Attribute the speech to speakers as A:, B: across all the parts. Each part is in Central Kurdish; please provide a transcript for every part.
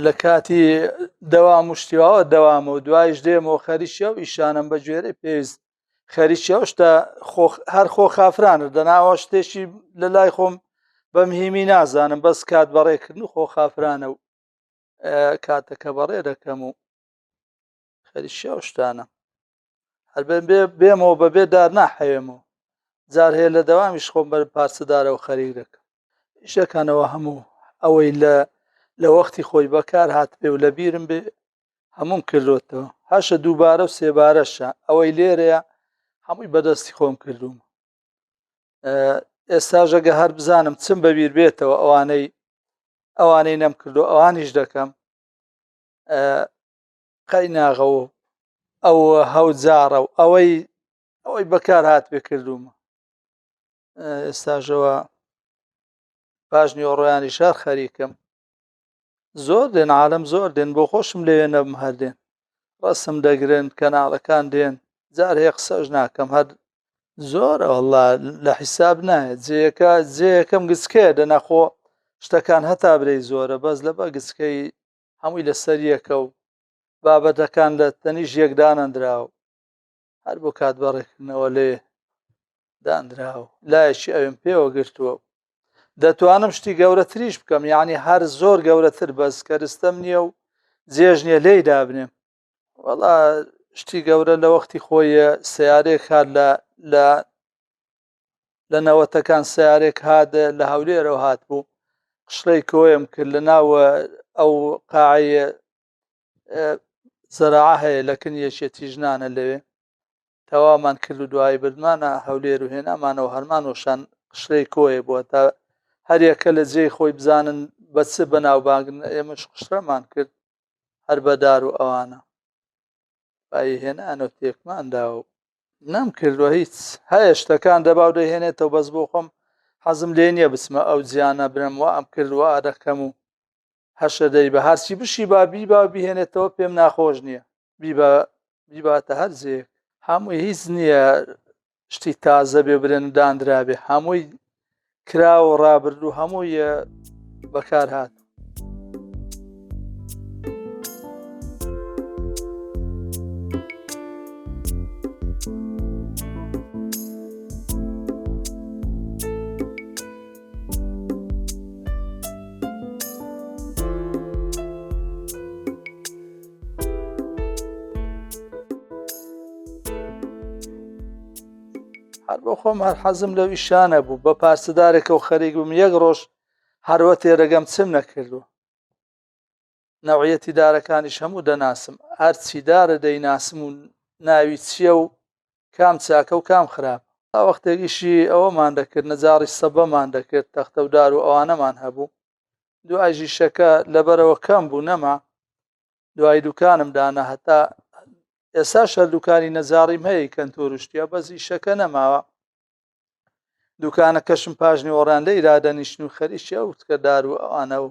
A: لە کاتی دەوام و شتیواوە دەوامە و دوایش دێمەوە خەریکی ئەو ئیشانم بە گوێرەی پێویست خەریکی ئەو شتە هەر خۆ خافرانە دەناوە شتێکی لە لای خۆم بەم هیمی نازانم بەس کات بەڕێکردن و خۆ خافرانە و کاتەکە بەڕێ دەکەم و خەریکی ئەو شتانە هەر بێ بێمەوە بەبێ دار ناحەوێمەوە جار هەیە لە دەوامیش خۆم بەر پارچەدارەوە خەریک دەکەم ئیشەکانەوە هەموو ئەوەی لە لە وەختی خۆی بەکار هاتبێ و لە بیرم بێ هەموم کردوتەوە هەشە دووبارە و سێبارەشە ئەوەی لێرەیە هەمووی بەدەستی خۆم کردوم ئێستاژەگە هەر بزانم چم بەبیر بێتەوە ئەوانەی ئەوانەی نەم کردو ئەوانیش دەکەم قەیناغە و ئەو هەوجاڕە و ئەوەی ئەوەی بەکار هات پێ کردوومە ئێستاژەوە پاش نیوەڕۆیانی شار خەریکم زۆر دێن عالم زۆر دێن بۆ خۆشم لەوێ نەبم هەر دێن ڕسم دەگرن کەناڵەکان دێن جار هەیە قسەش ناکەم هەر زۆر وەڵا لە حیساب نایە جێیەکە جێیەکەم گچکەیە دەناخۆ شتەکان هەتا برێی زۆرە بەس لە بە گچکەی هەمووی لەسەر یەکە و بابەتەکان لە تەنیش یەک دانەندراوە هەر بۆ کات بەڕێکردنەوە لێ دانراوە لایەکی ئەوێم پێوە گرتووە دەتوانم شتی گەورەتریش بکەم یعنی هەر زۆر گەورەتر بەس کەرستەم نییە و جێژ نییە لێی دابنێم وەڵا شتی گەورە لە وەختی خۆی سیارێک هات لە لە لە نەوەتەکان سیارێک هات لە هەولێرەوە هات بوو قشڵەی کۆیم کرد لە ناو ئەو قاعەیە زەراعە هەیە لە کن یەکێتی ژنانە لەوێ تەوامان کرد و دوایی بردمانە هەولێر و هێنامانەوە هەرمان وەشان قشڵەی کۆیە بووە تا هەریەکە لە جێی خۆی بزانن بە چ بەناوبانگن ئێمەش قشڵەمان کرد هەر بەدار و ئەوانە بایی هێنانە و تێکمان دا و نەم کردوە هیچ هەیە شتەکان دەبا و دەیهێنێتەوە بەس بۆ خۆم حەزم لێ نییە بچمە ئەو جیانە برم وا ئەم کرد وا دەکەم و هەشە دەی بە هەرچی بشی با بیبا و بیهێنێتەوە پێم ناخۆش نییە بیبا بیباتە هەر جێیەک هەمووی هیچ نییە شتی تازە بێ برێن و دانرابێ هەمووی کرا و ڕابردوو هەمووی بەکار هات. هەر بۆ خۆم هەر حەزم لەو ئیشانە بوو بە پارچەدارێکە و خەریک بووم یەک ڕۆژ هەروە تێرەگەم چم نەکردووە نەوعەتی دارەکانیش هەموو دەناسم هەرچی دارە دەیناسم و ناوی چییە و کام چاکە و کام خراپ تا وەختێک ئیشی ئەوەمان دەکرد نەجاڕی سەبەمان دەکرد تەختە و دار و ئەوانەمان هەبوو دوای ژیشەکە لەبەرەوە کەم بوو نەما دوای دوکانم دانا هەتا ئێستا شەر دوکانی نەجاڕیم هەیە کەنتۆر و شتیە بەس ئیشەکە نەماوە دوکانەکەشم پاش نیوەڕان لێی دادەنیشتن و خەریکی ئەو تکە دار و ئەوانە و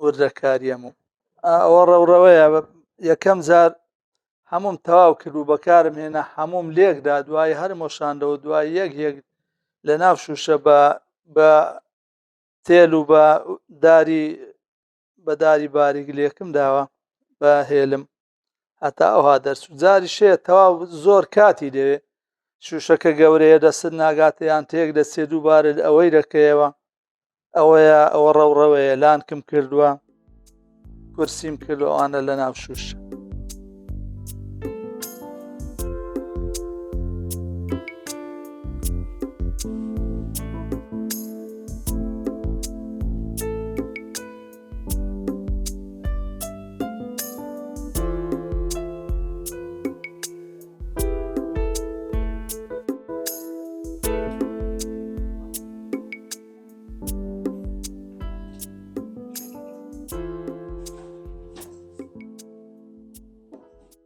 A: وردەکاریەم و ئەوە ڕەوڕەوەیە یەکەم جار هەموم تەواو کرد و بەکارم هێنا هەموم لێکدا دوای هەر مۆشاندەوە دوای یەک یەک لە ناو شوشە بە بە تێل و بە داری بە داری باریک لێکم داوە بە هێلم هەتا ئەوها دەرچوو جاری شەیە تەواو زۆر کاتی دەوێ شوشەکە گەورەیە دەست ناگاتە یان تێک دەچێت دووبارە ئەوەی دەکەیەوە ئەوەیە ئەوە ڕەوڕەوەیە لانکم کردووە کورسیم کردو ئەوانە لە ناو شوش.